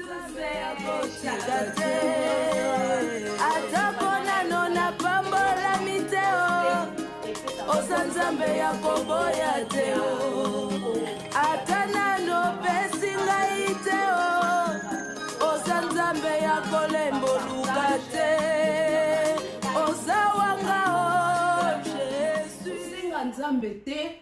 Akotika te atako nano napambolami te o oza Nzambe ya koboya te o ata nano opesi ngai te o oza Nzambe ya kolemboluka te oza wanga o Jesus. Kosenga Nzambe te,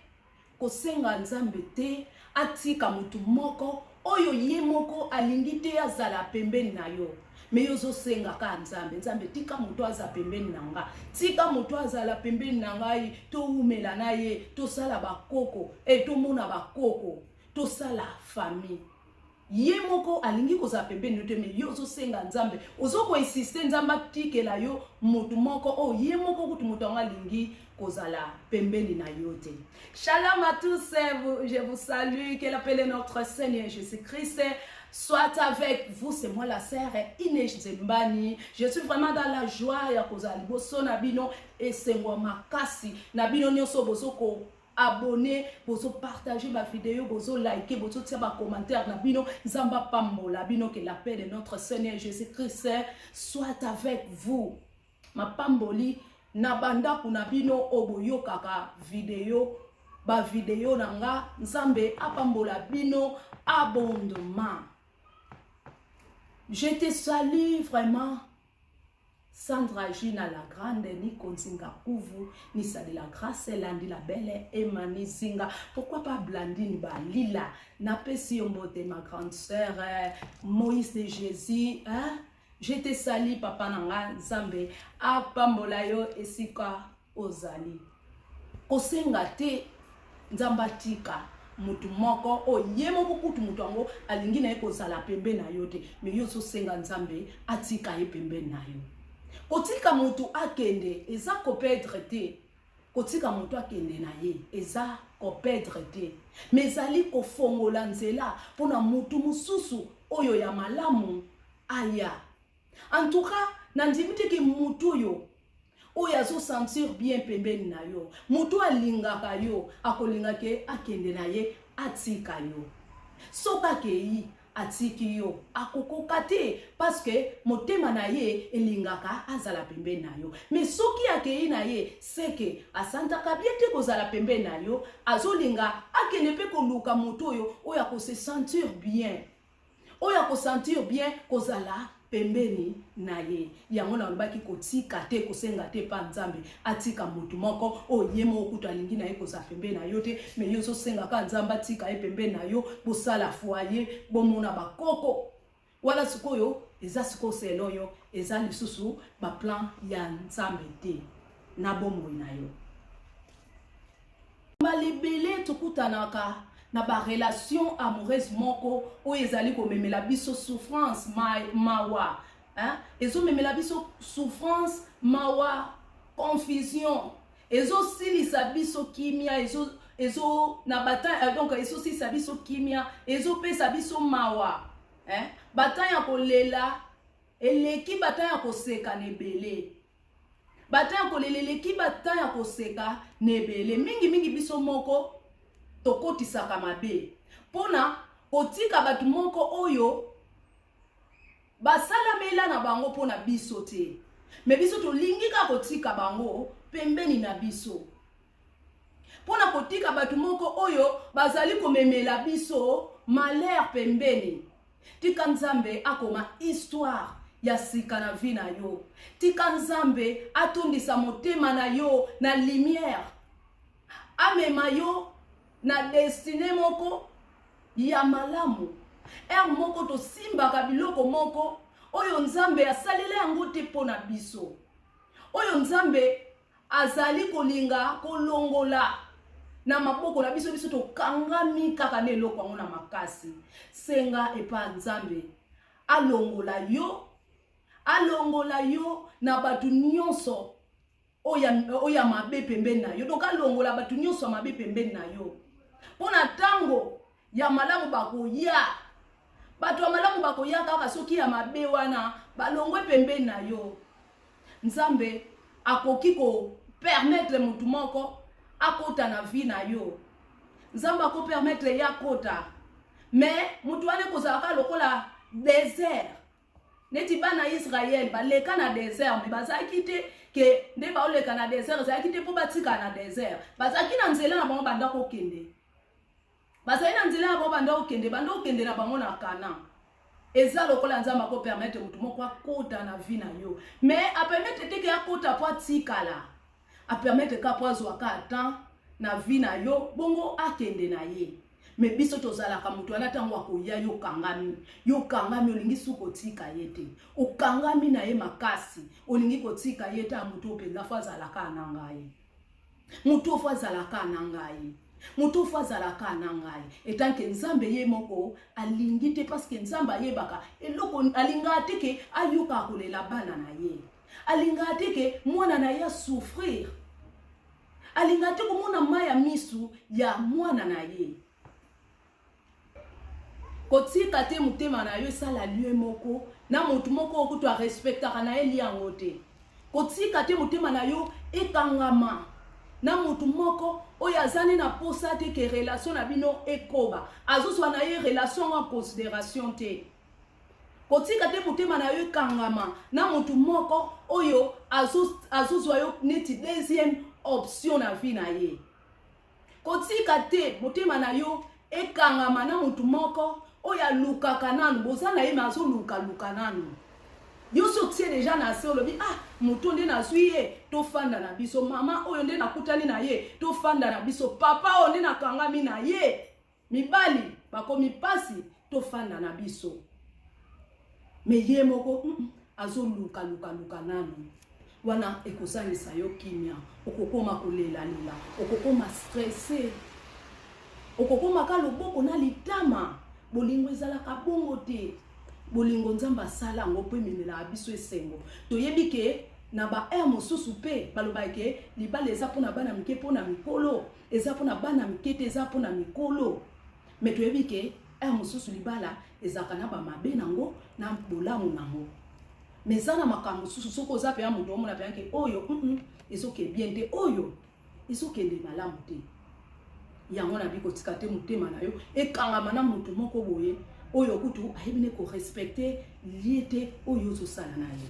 kosenga Nzambe te atika motu moko oyo ye moko alingi te azala pembeni na yo. Me yo ozosenga kaka Nzambe, Nzambe tika moto aza pembeni na nga, tika moto azala pembeni na ngai, towumela na ye, tosala bakoko, tomona bakoko, tosala famille. Ye moko alingi kozala pembeni yo te, me yo ozosenga Nzambe, ozo koinsiste Nzambe atikela yo motu moko oyo ye moko kutu moto yango alingi kozala pembeni na yo te. Shalom à tous, je vous salue, que la paix de notre Seigneur Jésus-Christ soit avec vous. C'est moi la sœur Inès Zembani. Je suis vraiment dans la joie ya kozala liboso na bino, esengo makasi na bino nyonso bozo ko abonné, bozo partager ba vidéo, bozo liker, bozo tia ba commentaire na bino. Nzambe apambola bino, que la paix de notre Seigneur Jésus-Christ soit avec vous. Mapamboli na bandako na bino oyo boyokaka video, ba video na nga, Nzambe apambola bino abondement. Je te salue vraiment, Sandra Gina la grande, Nico Nzinga Kuvu, Nissa de la Grâce, Landi la Belle, Emani Zinga, pourquoi pas Blandine Balila, Napesi Yombote, ma grande sœur, Moïse de Jésus, hein? Je te salue, papa nanga, Nzambe, apambola yo esika ozali. Kosenga te Nzambe atika mutu moko oyo ye moko kutu mutu yango alingi na ye kozala pembeni na yo te, me yo ozosenga Nzambe atika ye pembeni na yo. Kotika mutu akende eza kopedre te, kotika mutu akende na ye eza kopedre te, me ezali kofongola nzela mpona mutu mosusu oyo ya malamu aya. En tout cas, nandimi te ke mutu oyo oyo azo sentir bien pembeni na yo, mutu alingaka yo, akolinga ke akende na ye atika yo. Soki akei atiki yo, akokoka te parce que motema na ye elingaka azala pembeni na yo. Mais soki akei na ye, c'est que asantaka bien te kozala pembeni na yo, azolinga akende pe koluka mutu oyo oyo akose sentir bien, oyo akosentir bien kozala pembeni na ye. Yango nalobaki kotika te, kosenga te pa Nzambe atika motu moko oyo ye moko kutu alingi na ye kozala pembeni na yo te, me yo ozosenga kaka Nzambe atika ye pembeni na yo, bosala foyer, bomona bakoko wana. Sikoyo eza sikoyo selon yo, eza lisusu baplan ya Nzambe te na bomoi na yo. Mbala ebele tokutanaka na ba relation amoureuse moko oyo ezali komemela biso souffrance, mawa, hein? Ezomemela biso souffrance, mawa, confusion, ezosilisa biso kimia, ezo, ezo na bata, donc ezosilisa biso kimia, ezopesa biso mawa, hein? Bata ya kolela eleki bata ya koseka na ebele, bata ya kolela eleki bata ya koseka na ebele. Mingimingi biso moko tokotisaka mabe mpona kotika bato moko oyo basalamela na bango mpona biso te, me biso tolingi kaka kotika bango pembeni na biso, mpona kotika bato moko oyo bazali komemela biso malheur pembeni. Tika Nzambe akoma histoire ya sika na vie na yo. Tika Nzambe atondisa motema na yo na lumière, amema yo na destinée moko ya malamu. Heure moko tosimbaka biloko moko oyo Nzambe asalela yango te mpo na biso, oyo Nzambe azali kolinga kolongola na maboko na biso, biso tokangami kaka na eloko yango na makasi. Senga epa Nzambe alongola yo, alongola yo na bato nyonso oyo ya mabe pembeni na yo. Donc alongola bato nyonso ya mabe pembeni na yo, mpo na ntango ya malamu bakoya. Bato ya malamu bakoya kaka soki ya mabe wana balongwe pembeni na yo. Nzambe akoki kopermettre motu moko akota na vie na yo, Nzambe akopermettre ye akota, mais motu wana ekozala kaka lokola desert. Neti bana Israël baleka na desert, mais bazalaki te ke nde baoleka na desert, ezalaki te mpo batika na desert. Bazalaki na nzela na bango banda kokende, bazali na nzela na bango banda kokende, banda kokende na bango na Canaan. Eza lokola Nzambe akopermettre motu moko akota na vie na yo, mais apermettre te ke akota mpo atikala, apermettre ka mpo azwaka temps na vie na yo, bongo akende na ye. Mais biso tozalaka moto wana, ntango akoya, yo okangami, yo okangami, olingi su kotika ye te, okangami na ye makasi, olingi kotika ye te. Ya moto mpenza faut azalaka na ngai, moto faut azalaka na ngai, moto faut azalaka na ngai. Etanke Nzambe ye moko alingi te, parce que Nzambe ayebaka eloko alingaka te ke ayokaka kolela bana na ye, alingaka te ke mwana na ye asouffrir, alingaka te komona mai ya misu ya mwana na ye. Kotika te motema na yo esala lien moko na motu moko oyo kutu arespectaka na ye liango te. Kotika te motema na yo ekangama na motu moko oyo aza nde na posa te ke relation na bino ekoba, azozwa na ye relation yango en considération te. Kotika te motema na yo ekangama na motu moko oyo azozwa yo neti deuxième option na vie na ye. Kotika te motema na yo ekangama na motu moko oyo alukaka nanu, boza na ye mais azolukaluka nanu. Yo so otie déjà na se, olobi: "Ah, moto nde nazwi ye, tofanda na biso. Mama oyo nde nakutani na ye, tofanda na biso. Papa oyo nde nakangami na ye." Mibali bakomi mpasi, tofanda na biso. Mais ye moko azolukalukaluka nanu. Wana ekozangisa yo kimia, okokoma kolelalela, okokoma stressé, okokoma ka loboko na litama. Bolingo ezalaka bongo te. Bolingo, Nzambe asala yango mpo ememelaka biso esengo. Toyebi ke na baere mosusu mpe balobaka ke libala eza mpona bana mike, mpona mikolo, eza mpona bana mike te, eza mpona mikolo. Mais toyebi ke ere mosusu libala ezalaka na bamabe nango na bolamu nango. Mais eza na makambo mosusu, soki oza mpenza moto omona mpenza ke oyo ezoke bien te, oyo ezokende malamu te. Yango na bi kotika te motema na yo ekangama na motu moko boye oyo kutu ayebi ne korespecter lien te oyo ozosala na ye.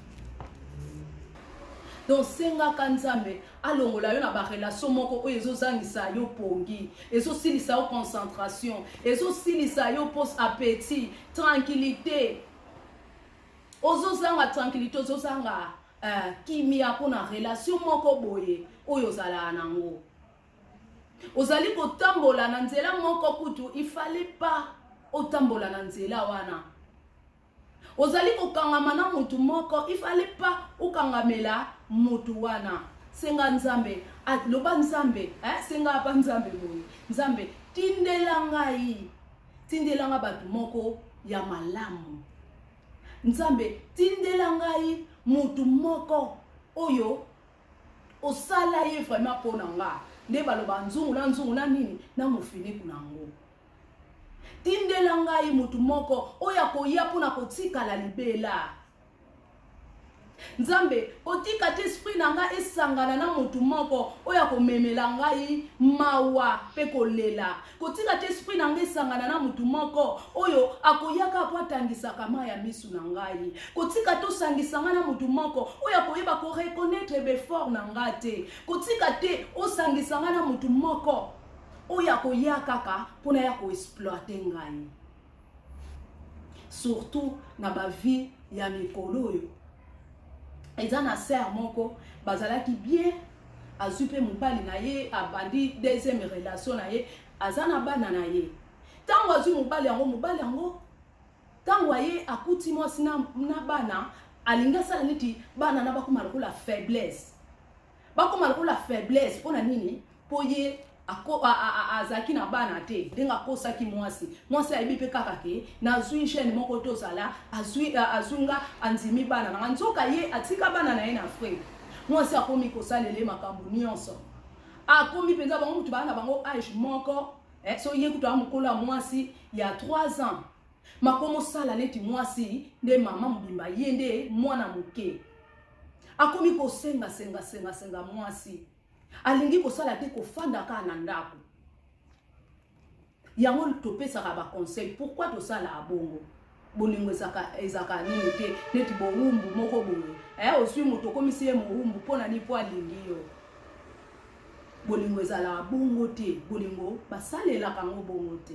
Donc sengaka Nzambe alongola yo na barelation moko oyo ezozangisa yo pongi, ezosilisa yo concentration, ezosilisa yo pos appétit, tranquillité. Ozozanga tranquillité, ozozanga kimia mpona relation moko boye oyo ozalaka nango. Ozali kotambola na nzela moko kutu il fallait pas otambola na nzela wana. Ozali kokangama na motu moko, il fallait pas okangamela motu wana. Senga Nzambe, loba Nzambe, eh? Senga apa Nzambe boye: "Nzambe, tindela ngai, tindela nga bato moko ya malamu. Nzambe, tindela ngai motu moko oyo osala ye vraiment mpo na nga." Nde baloba nzungu na nzungu na nini na mofiniku na yango. Tindela ngai motu moko oyo akoya mpona kotikala libela. Nzambe, kotika te esprit na ngai esangana na motu moko oyo akomemela ngai mawa mpe kolela. Kotika te esprit na ngai esangana na motu moko oyo akoyaka po atangisaka mai ya misu na ngai. Kotika te osangisa ngai na motu moko oyo akoyeba koreconnaître baefforts na ngai te. Kotika te osangisa ngai na motu moko oyo akoya kaka mpona ya koexploiter ngai. Surtout na bavie ya mikolo oyo, eza na sœur moko bazalaki bien, azwi mpe mobali na ye, abandi deuxième relation na ye, aza na bana na ye. Ntango azwi mobali yango, mobali yango ntango aye akuti mwasi na bana, alingi asala neti bana na bakóma lokola faiblesse, bakóma lokola faiblesse. Mpo na nini? Mpo ye azalaki na bana te. Ndenge akosaki mwasi, mwasi ayebi mpe kaka ke nazwi jeune moko tozala, azwi nga, andimi bana nanga. Nzoka ye atika bana na ye na Afrique. Mwasi akomi kosalela ye makambo nyonso, akomi mpenza bango mutu baa na bango âge moko, eh, so ye kutu aa mokolo ya mwasi ya 3 ans. Makomosala neti mwasi nde mama mobimba, ye nde mwana moke. Akomi kosenga senga senga senga. Mwasi alingi kosala te, kofanda kaka na ndako. Yango topesaka baconseil. Pourquoi tosalaka bongo? Bolingo ezaka ezaka nini te, neti bowumbu moko boye. Eh, ozwi moto okomisi ye mowumbu mpo na nini? Mpo alingi yo. Bolingo ezalaka bongo te, bolingo basalelaka yango bongo te.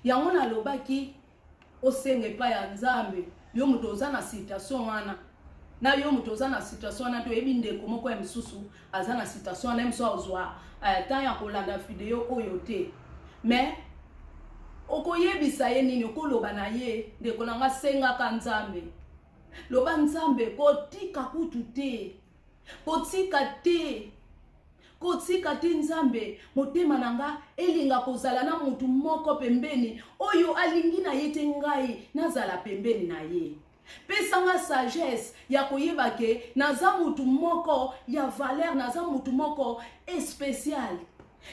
Yango nalobaki osenga epai ya Nzambe, yo moto oza na situation wana, na yo moto oza na situation wana, toyebi ndeko moko ya misusu aza na situation wana, ye mosusu azwa eh, temps ya kolanda video oyo te, mais okoyebisa ye nini? Okoloba na ye, ndeko na nga, sengaka Nzambe, loba Nzambe, kotika kutu te, kotika te, kotika te. Nzambe, motema na nga elinga kozala na motu moko pembeni oyo alingi na ye te, ngai nazala pembeni na ye. Pesa nga sagesse ya koyeba ke naza motu moko ya valeur, naza motu moko especial,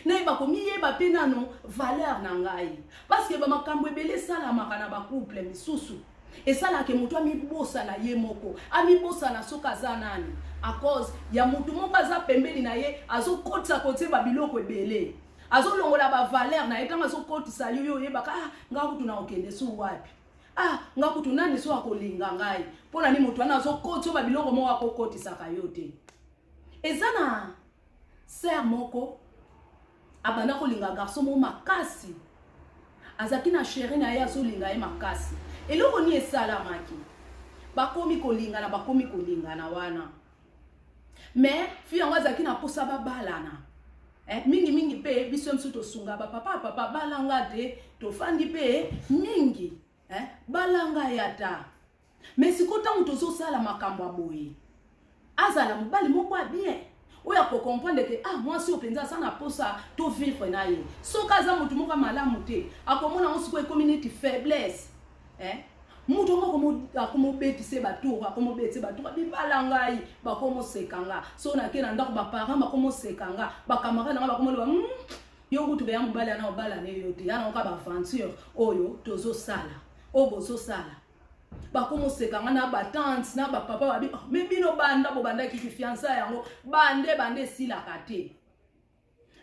nayeba komiyeba mpe nano valeur na ngai, parce que bamakambo ebele esalamaka na bacouple misusu esalaka moto amibosana ye moko, amibosana soki aza nani, à cause ya motu moko aza pembeni na ye, azokotisa kotie babiloko ebele, azolongola bavaleur na ye. Ntango azokotisa yo, yo oyebaka: ah, nga kutu na kokende su wapi? Ah, nga kutu nani so akolinga ngai? Mpo na nini? Moto wana azokotisa yo babiloko moko akokotisaka yo te. Eza na sœur moko abanda kolinga garçon moko makasi, azalaki na chéri na ye, azolinga ye makasi. Eloko nini esalamaki? Bakomi kolingana, bakomi kolingana wana, mais fille yango azalaki na mposa babalana. Eh, mingimingi mpe biso mosusu tosunga bapapa, papa balanga te, tofandi mpe mingi, eh, balanga ye ata. Mais sikoyo ntango tozosala makambo ya boye, azala mobali moko ya bien oyo akocomprendre ke ah, mwasi oyo mpenza aza na posa to vivre na ye. Soki aza motu moko ya malamu te, akomona yango sikoyo ekomi neti faiblesse, eh? Moto yango akomobetisa batour, akomobetisa batour, bibala ngai, bakomoseka nga. So nake na ndako, baparent bakomoseka nga, bacamarade nanga bakomoloba, yo kutu beya mobali ana obala ne yo te, yana oka baaventure oyo tozosala, oyo bozosala. Bakomoseka nga na batante na bapapa, babi, oh, mais bino banda bobandaki kifiança yango, bande bande esilaka te.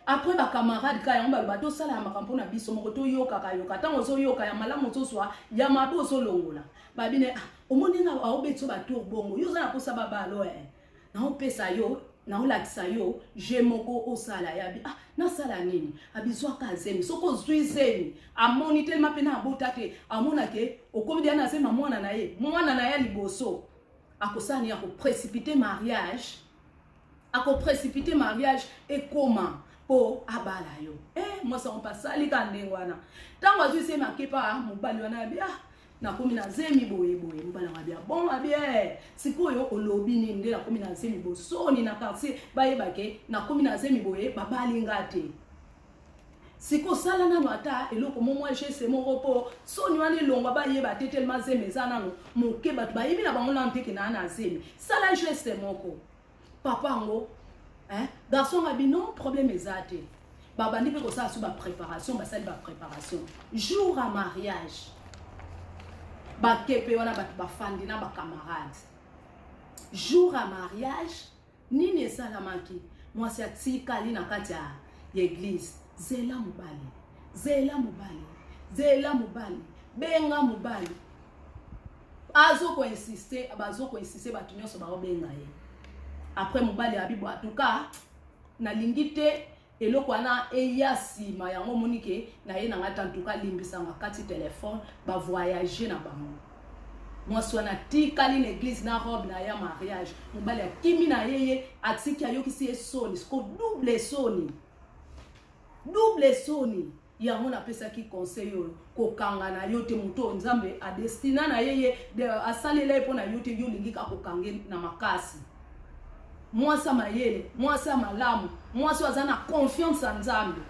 Après bacamarade ka yango baloba tosala ya makambo mpona biso moko, toyokaka yoka. Ntango ozoyoka ya malamu, ozozwa ya mabe, ozolongola. Babine, ah, omoni nga aobeti yo batour bongo, yo oza na mposa babalo, eh. Naopesa yo, naolakisa yo je moko osala. Yabi, ah, nasala nini? Abizwaka zemi. Soki ozwi zemi, amoni telema mpe na abota te, amona ke okomi deya na zemi ya mwana na ye, mwana na ye liboso, akosala nini? Akoprécipite mariage, akoprécipite mariage ekoma mpo abala yo. Eh, mwasi yango mpe asali ka ndenge wana. Ntango azwi zemi, akepa mobali wana, yabi, ah, nakomi na zemi boye boye. Mobali yango abia, bon, abi, eh, sikoyo olobi nini? Nde nakomi na zemi boye, soni na quartier, bayeba ke nakomi na zemi boye, babali nga te. Sikoyo osala nano ata eloko mo, mwa geste moko, mpo soni wana elongwa, bayeba te. Telema zemi eza nano moke, bato bayebi na bango nano te ke naa na zemi. Sala geste moko. Papa yango, eh, garçon abi non, problème eza te. Babandi mpe kosala so bapréparation, basali bapréparation. Jour ya mariage, bake mpe wana, bato bafandi na bacamarade. Jour ya mariage, nini esalamaki? Mwasi atikali na kati ya église. Zela mobali, zela mobali, zela mobali, benga mobali, azokoinsiste, bazokoinsiste, bato nyonso baobenga ye. Après mobali abi, bo, atuka nalingi te eloko wana eya nsima yango, omoni ke na ye na ngai ta, ntuka alimbisanga. Kati telefone, bavoyage na bango. Mwasi wana atikali na église na robe na ya mariage. Mobali akimi na ye, ye atiki, ayokisi ye soni. Siko double soni, double soni. Yango napesaki conseil oyo: kokanga na yo te moto oyo Nzambe adestina na ye, ye asalela ye mpo na yo te. Yo olingi kaka kokange na makasi. Mwasi ya mayele, mwasi ya malamu, mwasi oyo aza na confiance ya Nzambe,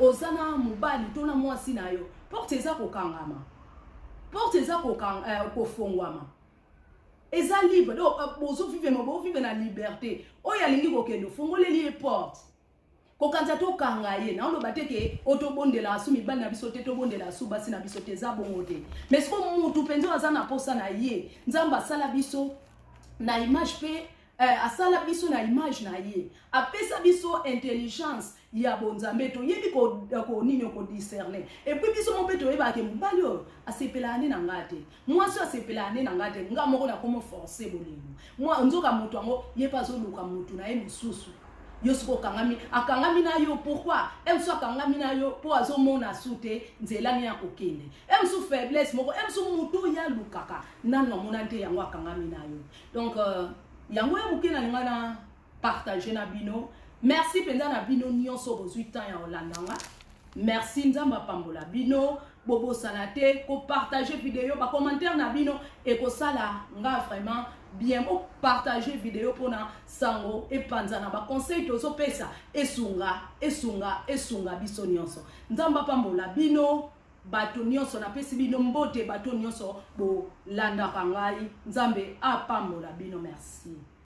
oza na mobali to na mwasi na yo, porte eza kokangama, porte eza kofongwama, eza libre. Donc bozovivre, bovivre na liberté. Oyo alingi kokende, ofongoleli ye porte. Kokanisa tokanga ye, naoloba te ke oyo tobondela asu mibali na biso te, tobondela asu basi na biso te, eza bongo te. Mais siko mutu mpenza oyo aza na posa na ye, Nzambe asala biso na image mpe, eh, asala biso na image na ye, apesa biso intelligence. ya bonzambe, toyebi konini kodiscerne. Et puis biso mo mpe toyebaka ke mobali oyo asepelaka nde na nga te, mwasi oyo asepelaka nde na nga te, nga moko nakomo force bolingo. Nzoka moto yango ye mpe azoluka motu na ye mosusu. Yo soki okangami, akangami na yo. Pourquoi e mosusu akangami na yo? Mpo azomona su te nzela nini ya kokende. E mosusu faiblesse moko, e mosusu motu oyo alukaka nanu amona te, yango akangami na yo. Donc yango ya moke nalinga na partage na bino. Merci mpenza na bino nyonso bozwi temps ya kolanda nga. Merci, Nzambe apambola bino. Bobosana te kopartage video, bacommentaire na bino ekosala nga vraiment bien. Bopartage video mpona sango epanzana, baconseil tozopesa esunga, esunga, esunga biso nyonso. Nzambe apambola bino bato nyonso. Napesi bino mbote, bato nyonso bolandaka ngai. Nzambe apambola bino, merci.